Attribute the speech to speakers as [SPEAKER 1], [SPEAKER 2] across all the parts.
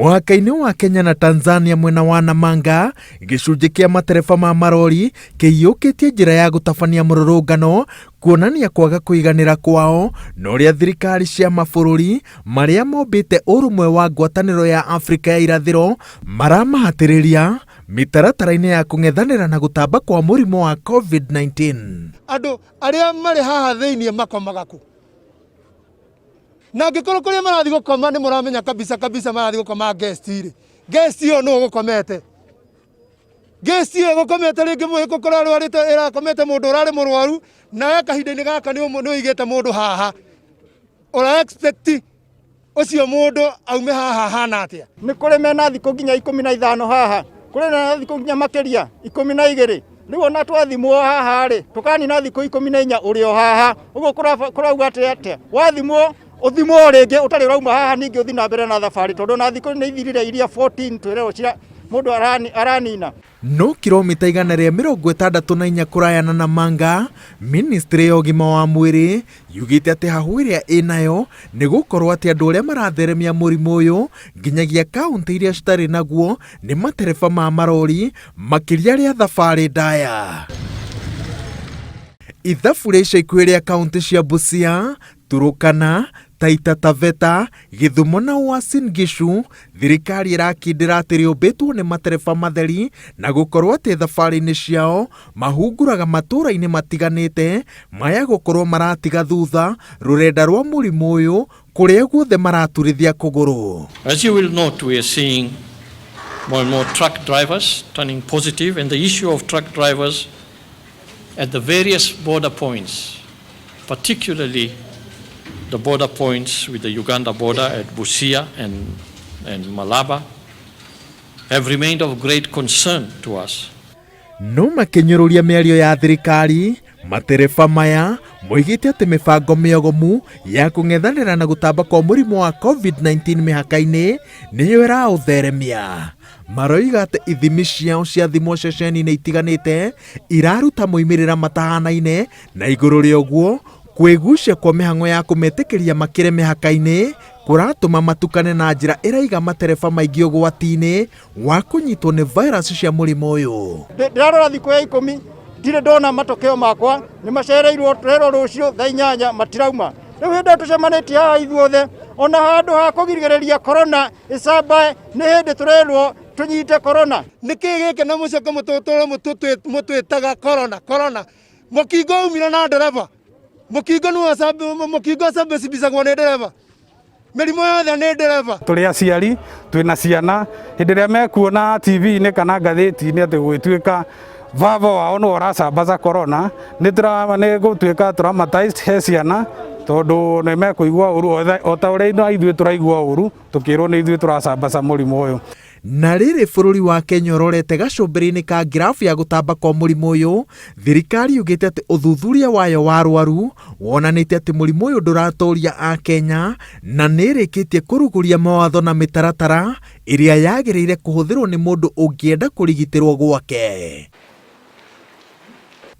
[SPEAKER 1] Mũhaka-inĩ wa Kenya na Tanzania mwena wa Namanga, gĩcunjĩ kĩa matereba ma marori kĩiyũkĩtie njĩra ya gũtabania mũrũrũngano kuonania kwaga kũiganĩra kwao na ũrĩa thirikari cia mabũrũri marĩa mombĩte ũrũmwe wa ngwatanĩro ya Afrika ya irathĩro maramahatĩrĩria mĩtaratara-inĩ ya kũng'ethanĩra na gũtamba kwa mũrimũ wa COVID-19.
[SPEAKER 2] Andũ arĩa marĩ haha thĩinĩ makomaga kũ? Na angĩkorwo kũrĩa marathiĩ gũkoma nĩ mũramenya kabisa kabisa marathiĩ gũkoma guest rĩ, guest ĩyo nũ ũgũkomete? Guest ĩyo ĩgũkomete rĩngĩ mũgĩkora ĩrwarĩte ĩrakomete mũndũ ũrarĩ mũrwaru, nawe kahinda-inĩ gaka nĩ ũigĩte mũndũ haha. Ũra expect ũcio mũndũ aume haha ahana atĩa?
[SPEAKER 3] Nĩ kũrĩ mena thikũ nginya 15 haha, kũrĩ na thikũ nginya makĩria 12. Rĩu ona twathimwo haha rĩ, tũkanina thikũ 14 ũrĩ o haha. Ũguo kũrauga atĩ atĩa? Wathimwo ũthimwo rĩngĩ ũtarĩ ũrauma haha ningĩ ũthiĩ na mbere na thabarĩ tondũ ona thikũ nĩ ithirire iria 14 twĩrerwo cia mũndũ aranina.
[SPEAKER 1] No kiromita 164 kũraya na Namanga, ministry ya ũgima wa mwĩrĩ yugĩte atĩ hahũ ĩrĩa ĩnayo nĩ gũkorwo atĩ andũ arĩa maratheremia mũrimũ ũyũ nginyagia kaunti iria citarĩ naguo nĩ matereba ma marori makĩria rĩa thabarĩ ndaya. Ithabu rĩa ica ikuhĩ rĩa kaunti cia Busia, Turukana, Taita Taveta, Gĩthumo na Uasin Gishu, thirikari ĩrakindĩra atĩ rĩũmbĩtwo nĩ matereba matheri na gũkorwo atĩ thabarĩ-inĩ ciao mahunguraga matũra-inĩ matiganĩte maya gũkorwo maratiga thutha rũrenda rwa mũrimũ ũyũ kũrĩa guothe maraturithia kũgũrũ.
[SPEAKER 4] As you will note, we are seeing more and more truck drivers turning positive, and the issue of truck drivers at the various border points, particularly the border points with the Uganda border at Busia and Malaba, have remained of great concern to us.
[SPEAKER 1] No makĩnyũrũria mĩario ya thirikari, matereba maya moigĩte atĩ mĩbango mĩogomu ya kũng'ethanĩra na gũtamba kwa mũrimũ wa COVID-19 mĩhaka-inĩ nĩyo ĩraũtheremia. Maroiga atĩ ithimi ciao cia thimwo ceceni-inĩ itiganĩte iraruta moimĩrĩra matahanaine na igũrũ rĩa ũguo kwĩgucia kwa mĩhang'o ya kũmetĩkĩria makĩre mĩhaka-inĩ kũratũma matukane na njĩra ĩraiga matereba maingĩ ũgwati-inĩ wa kũnyitwo nĩ virus cia mũrimũ ũyũ.
[SPEAKER 3] Ndĩrarora thikũ ya 10 ndirĩ ndona matokeo makwa, nĩ macereirwo tũrerwo rũciũ thaa 8 matirauma. Rĩu hĩndĩ ĩyo tũcemanĩtie haha ithuothe, ona handũ ha kũgirĩrĩria corona ĩcambae nĩ hĩndĩ tũrerwo tũnyite corona.
[SPEAKER 2] Nĩ kĩĩ gĩkĩ na mũcoke mũtũtũre mũtwĩtaga corona corona? Mũkingo umire na ndereba, mũkingo nĩwe mũkingo ũcambicagwo nĩ ndereba, mĩrimũ yothe nĩ ndereba.
[SPEAKER 5] Tũrĩ aciari twĩna ciana, hĩndĩ ĩrĩa mekuona TV-inĩ kana ngathĩti-inĩ atĩ gũgĩtuĩka baba wao nĩwe ũracambaca corona, nĩ gũtuĩka traumatized he ciana tondũ nĩ mekũigua ũru o ta ũrĩa ithuĩ tũraigua ũru tũkĩrwo nĩ ithuĩ tũracambaca mũrimũ ũyũ.
[SPEAKER 1] Na rĩrĩ bũrũri wa Kenya ũrorete gacũmbĩrĩ-inĩ ka ngirabu ya gũtamba kwa mũrimũ ũyũ, thirikari yugĩte atĩ ũthuthuria wayo wa arwaru wonanĩtie atĩ mũrimũ ũyũ ndũratoria Akenya na nĩ ĩrĩkĩtie kũrugũria mawatho na mĩtaratara ĩrĩa yagĩrĩire kũhũthĩrwo nĩ mũndũ ũngĩenda kũrigitĩrwo gwake.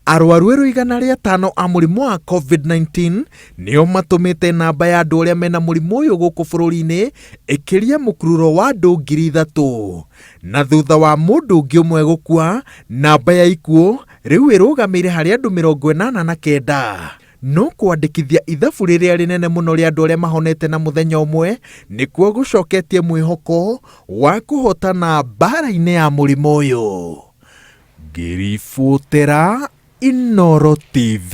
[SPEAKER 1] Arwaru erũ 105 a mũrimũ wa COVID-19 nĩo matũmĩte namba ya andũ arĩa mena mũrimũ ũyũ gũkũ bũrũri-inĩ ĩkĩrie mũkururo wa andũ 3,000. Na thutha wa mũndũ ũngĩ ũmwe gũkua, namba ya ikuũ rĩu ĩrũgamĩire harĩ andũ 89. No kwandĩkithia ithabu rĩrĩa rĩnene mũno rĩa andũ arĩa mahonete na mũthenya ũmwe nĩkuo gũcoketie mwĩhoko wa kũhotana mbara-inĩ ya mũrimũ ũyũ. Ngĩribotera Inooro TV,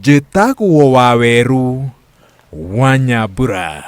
[SPEAKER 1] njĩtagwo Waweru wa Nyambura.